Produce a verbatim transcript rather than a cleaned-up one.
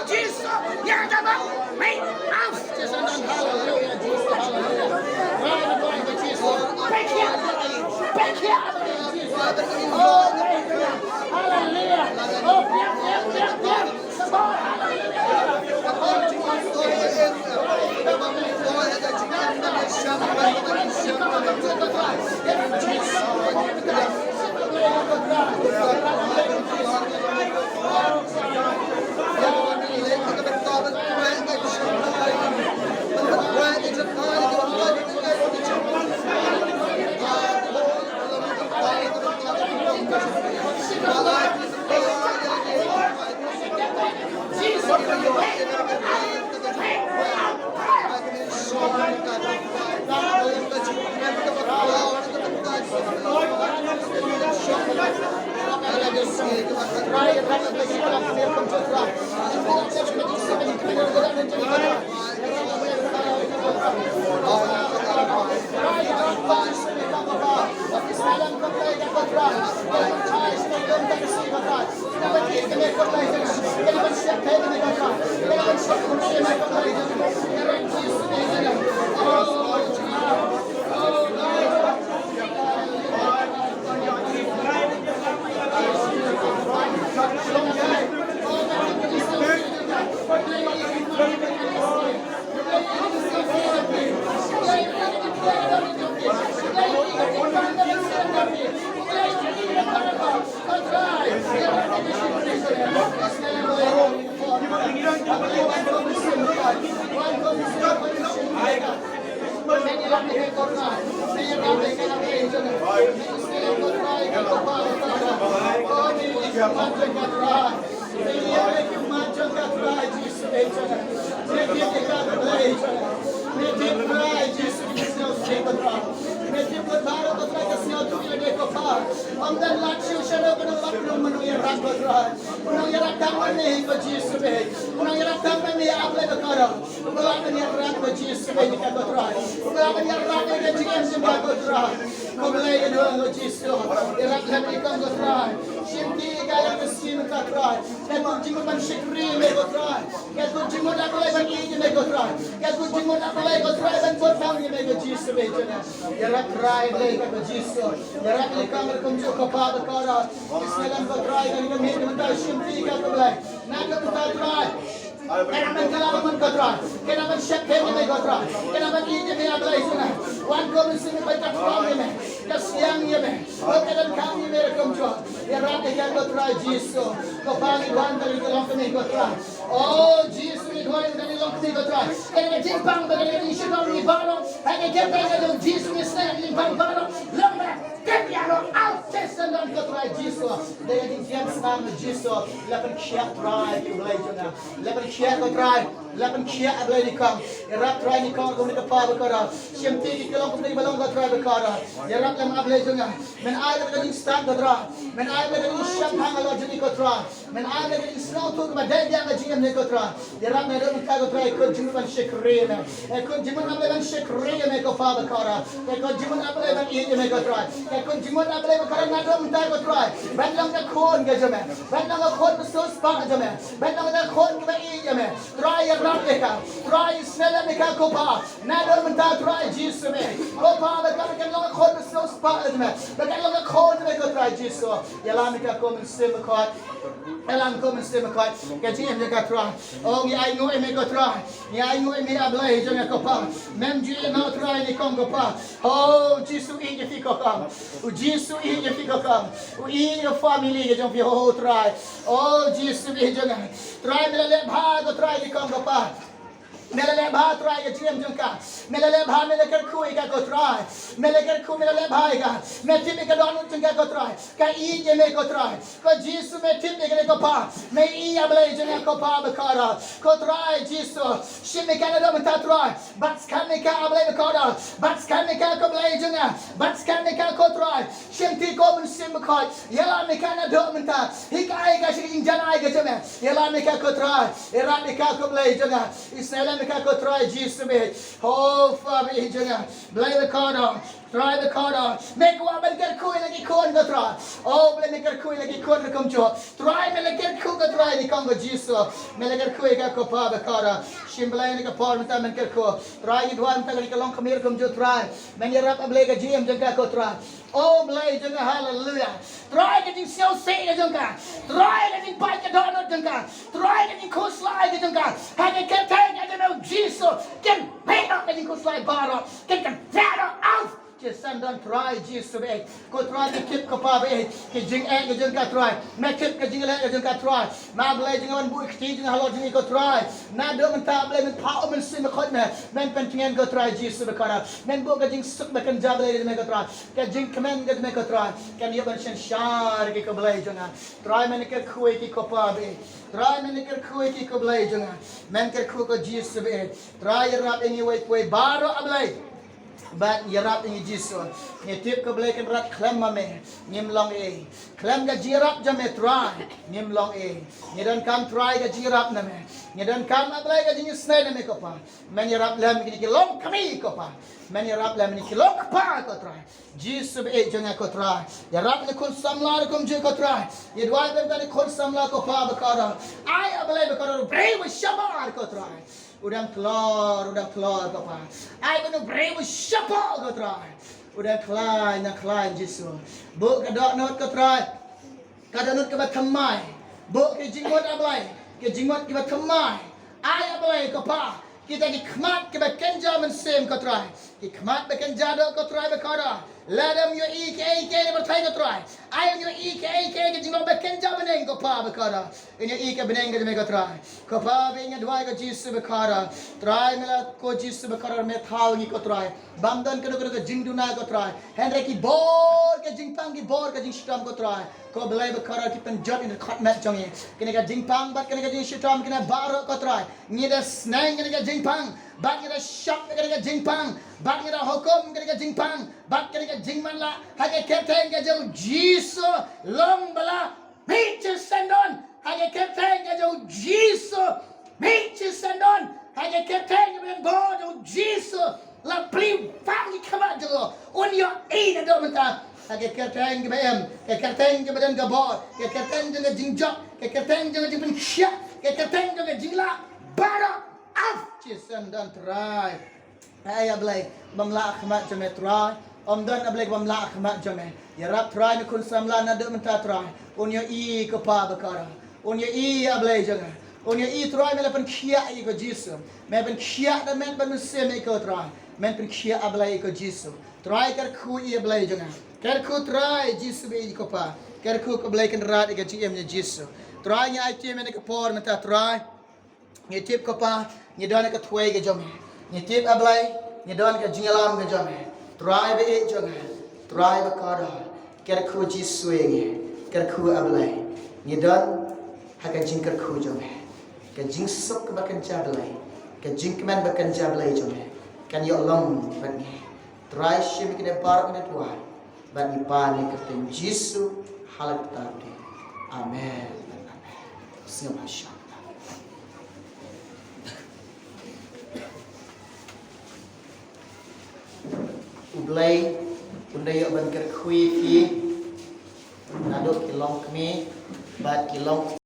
Jisu, ïa kaba mei, au. Haleluya, Jisu, haleluya. Haleluya, Jisu. Peit ïa, peit ïa, Jisu. Oh, haleluya. Oh, ïa, ïa, ïa, ïa. Oh, haleluya. Ym don lad shuh shuh, u nongïarap, u nongïarap tang ma me hi ko Jisu bad u nongïarap tang ma me hi, A Blei ba kordor. U ba lah ban ïarap ko Jisu bad ïa ka ko Trai. U ba lah ban ïarap ïa ka jingim jong ka ko Trai. Ko Blei ïa ka ko Jisu. Ïarap ïa ka ko Trai. Shimti ïa ka ïa ka mynsiem ko Trai. Ka don jingmut ban shakri ïa me ko Trai. Ka don jingmut A Blei ban ïeit ïa me ko Trai. Ka don jingmut A Blei ko Trai ban bud tang ïa me ko Jisu bad ïa ka. Ïarap Trai Blei ïa ka ko Jisu. Ïarap ïa ka ko kumjuh ko Pa ba kordor. Ismail ko Trai ka ïa ka mynsiem mynta shimti ïa ka ko Blei. Na ka mynta Trai. Kane ban kylla ban wan ko Trai. Kane ban shakri ïa me ko Trai. Kane ban ïeit ïa me A Blei jong nga. Wan ko mynsiem ba ka thrang ïa me. Ka sliang ïa me. Ko ka donkam ïa me ruh kumjuh. Ïarap ïa ka ko Trai Jisu. Ko Pa ngi wan ka ïa ka long ka me ko Trai. O Jisu ngi duwai ka ïa long ka me ko Trai. Kane ka jingpang ba kane ka jingshitom ngi baroh. Ha ka kyrteng ka jong Jisu ngi sneng ka jingpang baroh. Long ba tip ïa long out test and don ko Trai Jisu. Da ka jingïaseng Jisu. La pynkhiah Trai ki Blei jong nga. La pynkhiah ko Trai. La pynkhiah A Blei nyngkong. Ïarap Trai nyngkong kum ka Pa ba kordor. Shimti ki kyllong kum ki ba long ko Trai ba kordor. Ïarap lem A Blei jong nga. Men ai lem ka jingstad ko Trai. Men ai lem ka jingshemphang halor jong ngi ko Trai. Men ai lem ka jingsngewthuh kaba dei biang ka jingim jong ngi ko Trai. Ïarap naduh mynta ko Trai, ka jingmut ban shakri ïa me. Ka jingmut A Blei ban shakri ïa me ko Pa ba kordor. Ka jingmut A Blei ban ïeit ïa me ko Trai. Ka jingmut A Blei ba kordor naduh mynta ko Trai. Ban long ka khun ka jong me. Ban long ka khun ba sngewspah jong me. Ban long ka khun kaba ïeit ïa me. Trai ïarap ïa ka. Trai sngewlem ïa ka ko Pa. Naduh mynta Trai Jisu me. Ko Pa ba kan long ka khun ba sngewspah jong me. Ba kan long ka khun jong me ko Trai Jisu. Ïalam ïa ka ko Mynsiem Bakhuid. Ïalam ko Mynsiem Bakhuid. Ka jingim jong ka Trai. O ngi ainguh ïa me ko Trai. Ngi ainguh ïa me A Blei jong nga ko Pa. Mem ju ïehnoh Trai nyngkong ko Pa. O Jisu ïeit ïa phi ko Kam. U Jisu ïeit ïa phi ko Kam. U ïeit ïa ka family ka jong phi ho Trai. O Jisu ïeit jong nga. Trai me la leh bha ko Trai nyngkong ko Pa. Me la leh bha Trai ka jingim jong ka. Me la leh bha, me la kyrkhu ïa ka ko Trai. Me la kyrkhu, me la leh bha ïa ka. Me tip ïa ka dohnud jong ka ko Trai. Ka ïeit ïa me ko Trai. Ko Jisu me tip ïa kane ko Pa. Me ïeit A Blei jong nga ko Pa ba kordor. Ko Trai Jisu. Shim ïa ka naduh mynta Trai. Bat skhem ïa ka A Blei ba kordor. Bat skhem ïa ka ko Blei jong nga. Bat skhem ïa ka ko Trai. Shimti ko Mynsiem Bakhuid. Ïalam ïa ka naduh mynta. Hikai ïa ka sha ka jingjanai ka jong me. Ïalam ïa ka ko Trai. Ïarap ïa ka ko Blei jong nga. Isnei lam ïa ka ko Trai Jisu me. Ho Fa me jong nga. Blei ba kordor. Trai ba kordor, me kwah ban kyrkhu ïa la ki khun ko Trai. O Blei, me kyrkhu ïa la ki khun ruh kumjuh. Trai, me la kyrkhu ko Trai, nyngkong ko Jisu. Me la kyrkhu ïa ka ko Pa ba kordor. Shim Blei ïa ka por mynta men kyrkhu. Trai, ngi duwai mynta ka long khmih ruh kumjuh Trai. Men ïarap A Blei ka jingim jong ka ko Trai. O Blei jong nga, haleluya. Trai, ka jingsngewsih ka jong ka. Trai, ka jingpait ka dohnud jong ka. Trai, ka jingkhuslai ka jong ka. Ha ka kyrteng ka jong u Jisu. Kan pynlong ka jingkhuslai baroh. Kan kan baroh out. Jingïaseng don Trai Jisu ba ïeit. Ko Trai, me tip ko Pa ba ïeit. Ka jingeh ka jong ka Trai. Me tip ka jingleh ka jong ka Trai. Ma Blei jong nga, wan buh ïa ka kti jong nga halor jong ngi ko Trai. Naduh mynta Blei, men phah U Mynsiem Bakhuid me. Men pyntngen ko Trai Jisu ba kordor. Men buh ka jingsuk ba kynja Blei ka jong me ko Trai. Ka jingkmen ka jong me ko Trai. Kan ïoh ban synshar ïa ki ko Blei jong nga. Trai, men kyrkhu ïa ki ko Pa ba ïeit. Trai, men kyrkhu ïa ki ko Blei jong nga. Men kyrkhu ko Jisu ba ïeit. Trai, ïarap ïa ngi uwei pa uwei baroh A Blei. Bad ïarap ïa ngi Jisu. Ngi tip ko Blei Kynrad, khlem ma me ngim long ei. Khlem ka jingïarap jong me Trai ngim long ei. Ngi donkam Trai ka jingïarap na me. Ngi donkam A Blei ka jingïasnei na me ko Pa. Men ïarap lem ïa kine ki longkmie ko Pa. Men ïarap lem ïa kine ki longkpa ko Trai. Jisu ba ïeit jong nga ko Trai. Ïarap ïa ki khun samla ruh kumjuh ko Trai. Ngi duwai ban ïa ki khun samla ko Pa ba kordor. Ai A Blei ba kordor, u briew ba shabar ko Trai. U dang khlor, u dang khlor ko Pa. Ai ban u briew ba shapoh ko Trai. U dang khlaiñ, dang khlaiñ Jisu. Buh ka dohnud ko Trai. Ka dohnud kaba thymmai. Buh ki jingmut A Blei. Ki jingmut kiba thymmai. Ai A Blei ko Pa. Kita ki khmat kiba kynja mynsiem ko Trai. Ki khmat ba kynja doh ko Trai ba kordor. Lada ym ïohi kaei kaei na pyrthei ko Trai. Ai ym ïohi kaei kaei ka jinglong ba kynja bneng ko Pa ba kordor. Ïohi ka bneng ka jong me ko Trai. Ko Pa ba ïeit, nga duwai ko Jisu ba kordor. Trai, me la ko Jisu ba kordor, me thaw ngi ko Trai. Bym don kano kano ka jingduna ko Trai. Hynrei ki bor ka jingpang, ki bor ka jingshitom ko Trai. Ko Blei ba kordor, ki pynjot ïa ka khmat jong ngi. Kane ka jingpang bad kane ka jingshitom, kane baroh ko Trai. Ngi da sneng kane ka jingpang. Bad ngi da shop kane ka jingpang. Bad ngi da hukum kane ka jingpang. Bad kane ka jingmanlah. Ha ka kyrteng ka jong u Jisu, long ba la mih jingïaseng don. Ha ka kyrteng ka jong u Jisu. Mih jingïaseng don. Ha ka kyrteng kaba don bor jong u Jisu. La plie bam ki khmat jong u. Un ïohi naduh mynta. Ha ka kyrteng kaba im. Ka kyrteng kaba don ka bor. Ka kyrteng jong ka jingjop. Ka kyrteng jong ka jingpynkhiah. Ka kyrteng jong ka jinglah. Baroh out jingïaseng don Trai. Ai A Blei, bym lah khmat jong me Trai. Ym don A Blei bym lah khmat jong me. Ïarap Trai na khun samla naduh mynta Trai. Un ïohi ko Pa ba kordor. Un ïohi A Blei jong nga. Un ïohi Trai, me la pynkhiah ïa ko Jisu. Me pynkhiah da met bad mynsiem ïa ko Trai. Men pynkhiah A Blei ïa ko Jisu. Trai kyrkhu ïa A Blei jong nga. Kyrkhu Trai Jisu ba ïeit ko Pa. Kyrkhu ko Blei Kynrad ïa ka jingim jong Jisu. Trai ngi aiti ïa me na ka por mynta Trai. Ngi tip ko Pa, ngi don ka thwei ka jong me. Ngi tip A Blei, ngi don ka jingïalam ka jong me. Trai ba ïeit jong nga, Trai ba kordor, kyrkhu Jisu ïa ngi, kyrkhu A Blei. Ngi don ha ka jingkyrkhu jong me. Ka jingsuk ba kynja Blei, ka jingkmen ba kynja Blei jong me kan ïoh long bad ngi. Trai shim ïa kine baroh kine duwai. Bad ngi pan ïa ka kyrteng Jisu ha la ka kyrteng. Amen. Amen. Sngap ha shong. U Blei un da ïoh ban kyrkhu ïa phi naduh ki longkmie bad ki long